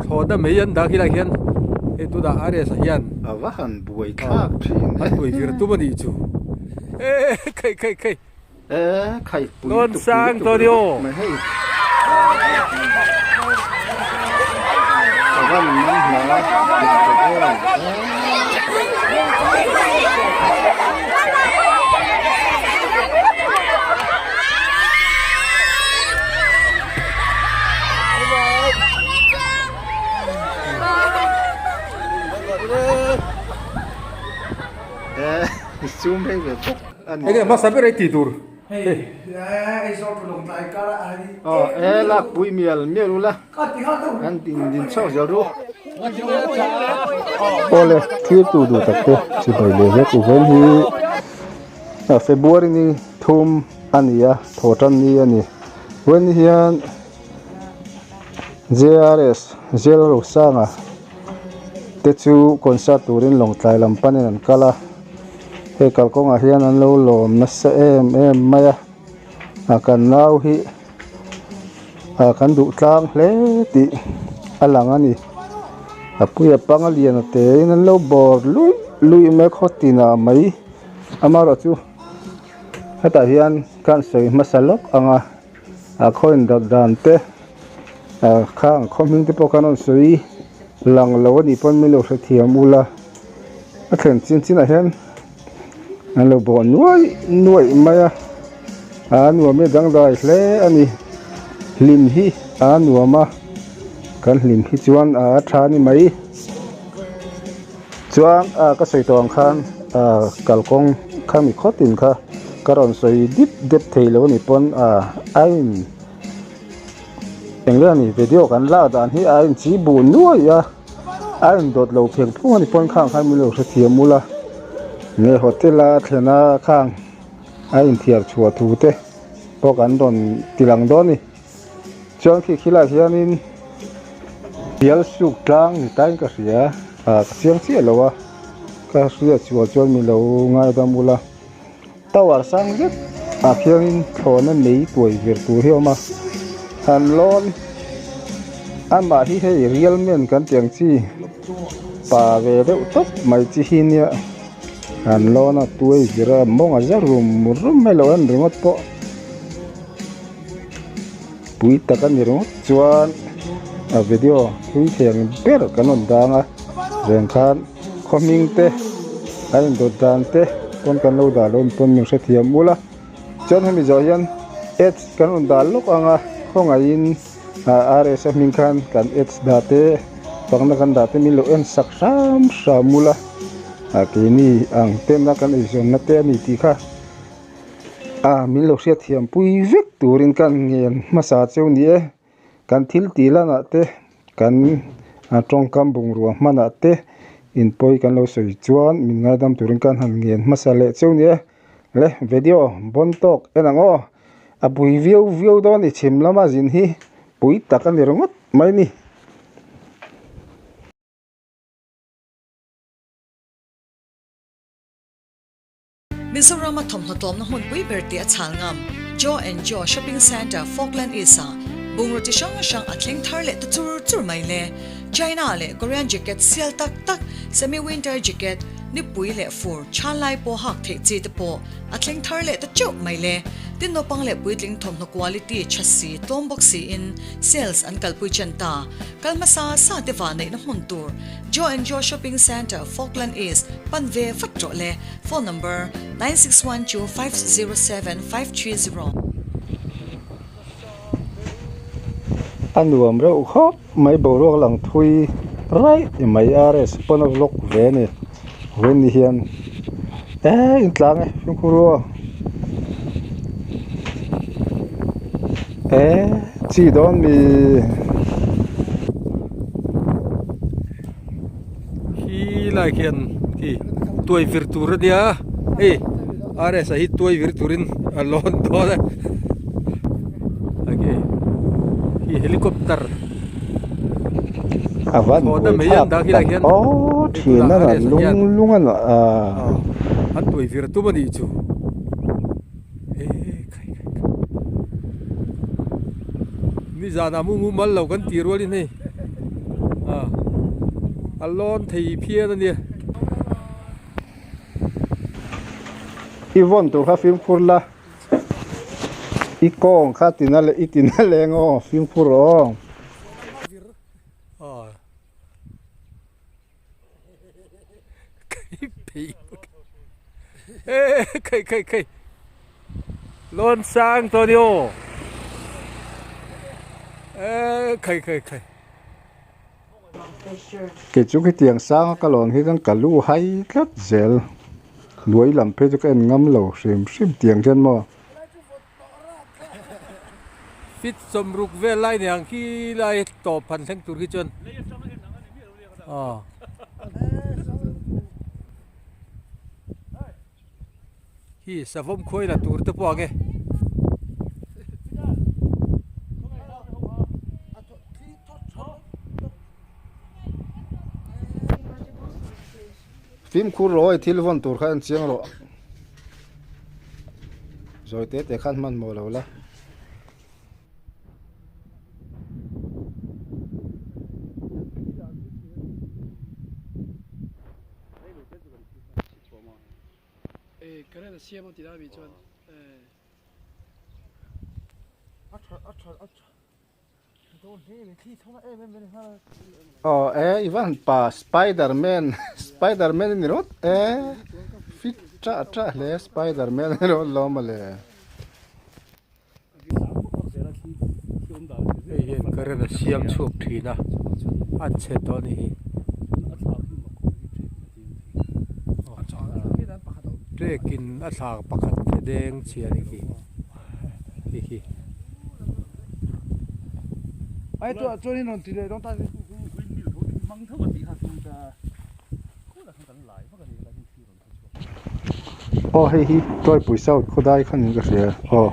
Thlawhna mai an dah khilai khian hei tunah RS ah hian A va han buai thlak thin e. An buai vir tum a nih chu. E khai khai khai. E khai pui Nawn sang tawh aw. Mai hei. A va han man hla tuk em. Zoom hei ve bawk a ni. Enge hmasa ber ei tih tur. Aw e lakpui mial mial ula an din din chhuak zel ru. Awle thlir tu duh tak te chibai leh vek u vel hi February ni thum a ni a thaw tan ni a ni. Wen hian JRS Zel Rosanga te chu concert turin Lawngtlai lam panin an kal a hei kalkawngah hian an lo lawm nasa em em mai a a kan nau hi ah kan duh tlang hle tih a lang a ni a puia panga lian a te in an lo bawr luih luih mai khaw tinah mai amaherawhchu hetah hian kan sawi hmasa lawk ang a. A khaw indawt dan te ah khang khaw hming te pawh khan a rawn sawi lang lo a nih pawn min lo hrethiam ula a thlen chin chinah hian an lo bawh nuai nuaih mai a a nuam hi a dangdai hle a ni hlim hi a nuam a kan hlim hi chuan a tha a ni mai chuan ah ka sawi tawh ang khan ah kalkawng khami khawtin kha ka rawn sawi dip dep thei lo a nih pawn ah a in eng vel a ni video kan lak dan hi a in chi buh nuaih a a in dawt lo pheng phung a ni pawn khang khan min lo hrethiam ula nge hotel a thlen a khang a inthiar chhuah thu te pawh kan rawn ti lang dawn a ni. Chuan khi khilaiah hianin bial suk tlang ni tain ka hria ah ka chiang chiah lo a ka hriat chhuah chuan mi lo ngaidam ula tower sang zet ah khianin thlawhna mei tuai vir tur hi a awm a han lawn amah hi hei real man kan tih ang chi pa ve deuh tawp mai chi hi nia han lawn a tuai vir a mawng a za rum rum mai lo en ringawt pawh. Pui tak a ni ringawt chuan a video hlui thei ang ber kan rawn dang a reng khan khaw hming te a indawt dan te pawn kan lo dah lo pawn min hrethiam ul a chuan hemi zawh hian ads kan rawn dah lawk ang a khawngaihin ah RS a hming khan kan ads dah te fakna kan dah te min lo en sak hram hram ul a ah keini ang tena kan eizawnna te a ni tih kha. A min lo hriatthiam pui vek turin ka ngen hmasa cheu ni e kan thil tih lanah te kan tawngkam bungrua hmanah te inpawi kan lo sawi chuan min ngaidam turin ka han ngen hmasa leh cheu ni e le video bawn tawk en ang aw a pui viau viau dawn i chhim lama zin hi pui tak a ni ringawt mai ni. Mizoram a thawmhnaw tlawmna hmunpui ber tih a chhal ngam Joe and Joe Shopping Centre Falkland East ah bungraw chi hrang hrang a thleng thar leh ta chur chur mai le. China leh Korean jacket sial tak tak, semi winter jacket, nipui leh fur chhan lai pawh hak theih chi te pawh a thleng thar leh ta teuh mai le. Tin naupang leh puitling thawmhnaw quality tha si tlawm bawk siin sales an kalpui chen ta. Kal hmasa sa te vahneihna hmun tur Joe and Joe Shopping Centre Falkland East pan ve vat rawh le. Phone number, 9612 507 530. A nuam reuh khawp mai boruak lang thui raih mai RS pawn a vlog ve a ni vawiin ni hian eee in tlang e fimkhur u aw eee chi dawn mi. Khi lai khian khi tuai vir tur a nia hei RS a hi tuai vir turin a lawn dawn a hei khi helicopter a van buai thlak tak aw thin a rawn lung lung a an tuai vir tum a nih chu. Nizanah mu mumal lo kan tih rualin hei a lawn thei phian a nia. I vawn tur kha fimkhur la, i kawng kha tina leh i tina leng aw fimkhur aw. Khai khai khai lawn sang tawh ni aw e khai khai khai. Kei chu khitiang sanga ka lawn hi chuan ka lu hai tlat zel hnuai lam phei chu ka en ngam lo hrim hrim tiang hian maw. Fit sawmruk vel lai ni ang khi lai tawp han thleng tur khi chuan aw. Hi savawm khuai la tur te pawh ang e. Fimkhur rawh awi thil vawn tur kha en chiang rawh. Zawi te te khan hmanhmawh lo la. Aw e i van pa spiderman spiderman a ni rawt e fit ṭah ṭah hle spiderman a ni rawt lo mawle. Hei hian current a siam chhuak thin a a chhe tawh a ni hi trek in a thla pakhat te deng chhia a ni khi khi khi. Aw hei hi Tuaipui South khawdai kha niin ka hria aw.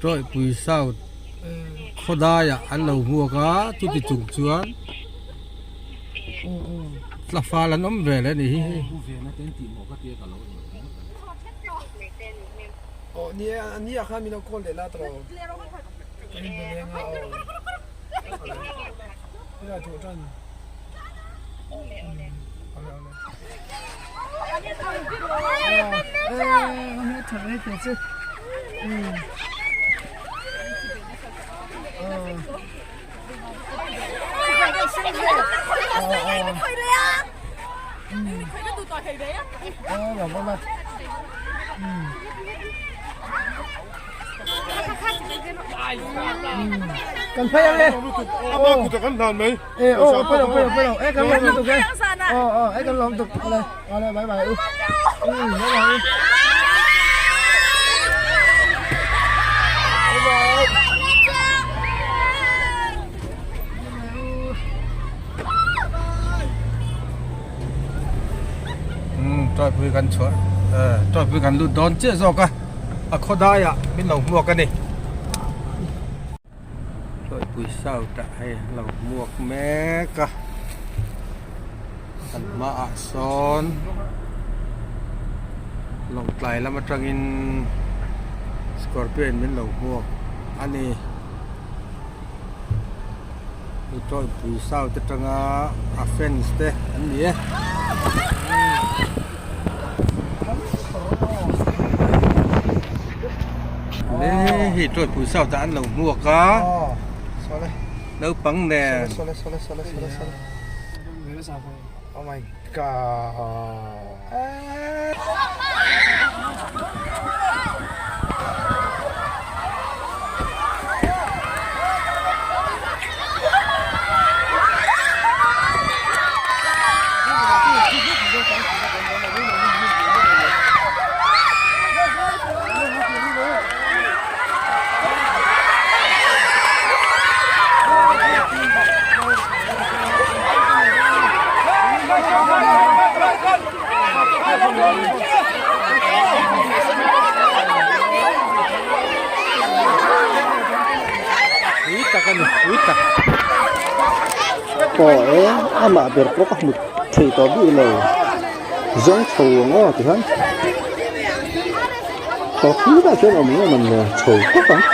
Tuaipui South khawdaiah an lo hmuak a chuti chung chuan tlafal an awm ve leh a ni hi. Tuaipui kan chhuah tuaipui kan lut dawn chiah zawk a a khawdai ah min lo hmuak a ni tuaipui south ah hei an lo hmuak mek a kan hmaah sawn lawngtlai lam atangin scorpion min lo hmuak a ni. Tuaipui south atanga a fans te an ni e. Le hei Tuaipui south ah an lo hmuak a naupang nen. Aw e amah ber pawh ka hmu thei tawh bik lo zawng chho ang aw ti khan aw khilaiah khian awm em em le chho phawt ang.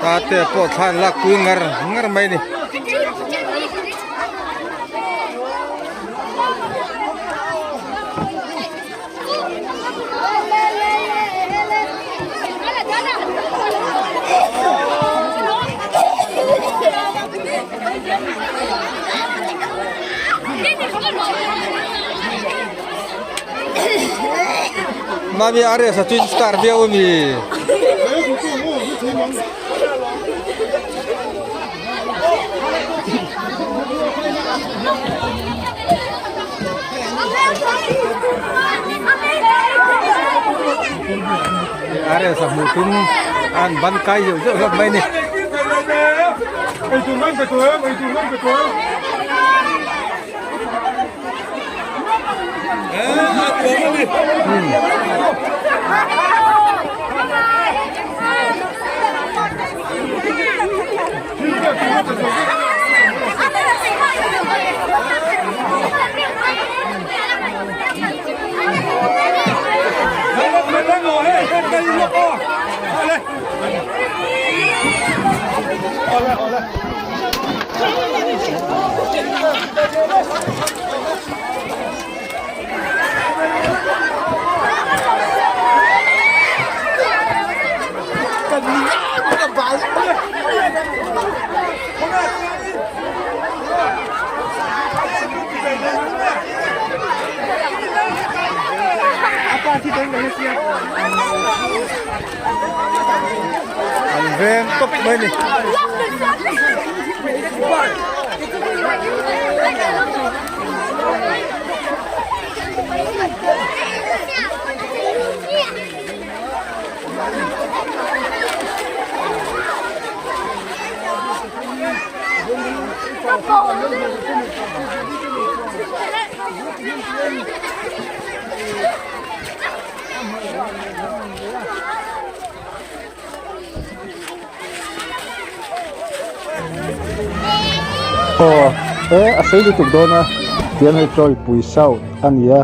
Tate pawh thla an lak pui ngar ngar mai a ni. Mami Ares a twin star viau ami. Ares a hmuh tum an ban kai zeuh zeuh hlawm mai a ni. An veng tawp mai a ni. Aw he a sei lutuk dawn a tiang hei tawipui south a ni a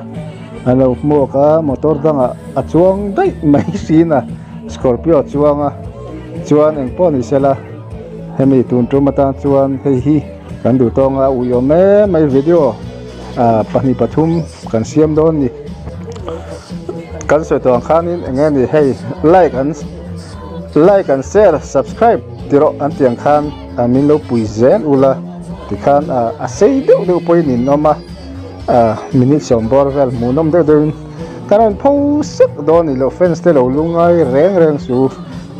a lo hmuak a motor dangah a chuang daih mai sin a scorpio a chuang a chuan eng pawh ni sela hemi tun tum atan chuan hei hi kan duh tawng a ui awm em mai video ah pahnih pathum kan siam dawn a ni kan sawi tawh ang khanin eng nge ni hei like an like an share subscribe ti rawh an tih ang khan ah min lo pui zel ula tikhan ah a sei deuh deuh pawhin in awm a ah minute sawm bawr vel hmuhnawm deuh deuhin kan rawn pho sek dawn a ni lo fans te lo lungngai reng reng su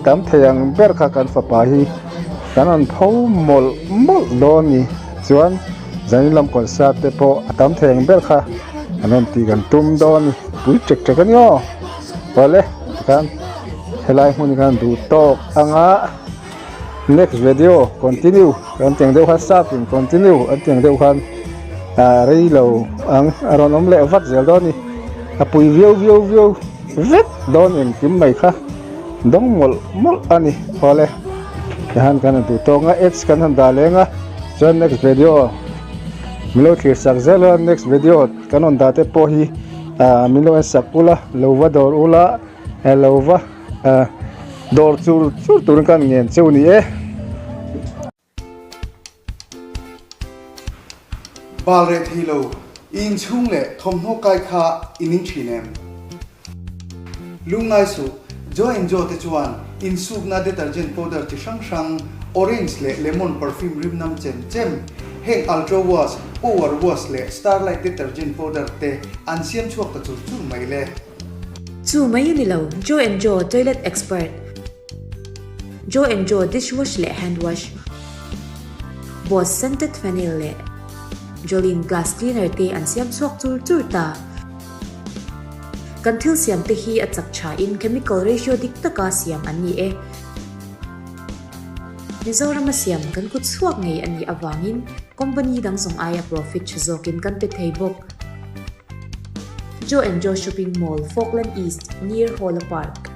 tam thei ang ber kha kan fapa hi kan rawn pho mawlh mawlh dawn a ni chuan. Zanin lam concert te pawh a tam thei ang ber kha an rawn tih kan tum dawn a ni pui ṭek ṭek a ni aw awle tikhan helai hmun hi khan duh tawk anga next video continue kan tih ang deuh khan sap in continue an tih ang deuh khan ah rei lo ang a rawn awm leh vat zel dawn a ni a pui viau viau viau vek dawn engkim mai kha dawng mawlh mawlh a ni awle tihan kan han duh tawk ang a ads kan han dah leng a. Chuan next video min lo thlir sak zel a next video kan rawn dah te pawh hi ah min lo en sak ula lo va dawr ula eh lo va ah dawr chur chur turin ka ngen cheu ni e. Bal reh thei lo i inchhung leh thawmhnaw kai kha i ning thin em? Lungngai suh, Joe and Joe te chuan insukna detergent powder chi hrang hrang, orange leh lemon perfume rim nam chem chem, heng Ultra Wash, Power Wash leh Starlight detergent powder te an siam chhuak ta chur chur mai le. Chu mai a ni lo, Joe and Joe toilet expert, Joe and Joe dishwash leh hand wash, Boss scented phenyl leh Jolene glass cleaner te an siam chhuak chur chur ta. Kan thil siam te hi a chak tha in chemical ratio dik taka siam an ni e. Mizorama siam kan kut chhuak ngei a nih avangin company dang zawng aia profit tha zawkin kan pe thei bawk. Joe and Joe Shopping Mall, Falkland East, near Hawla Park.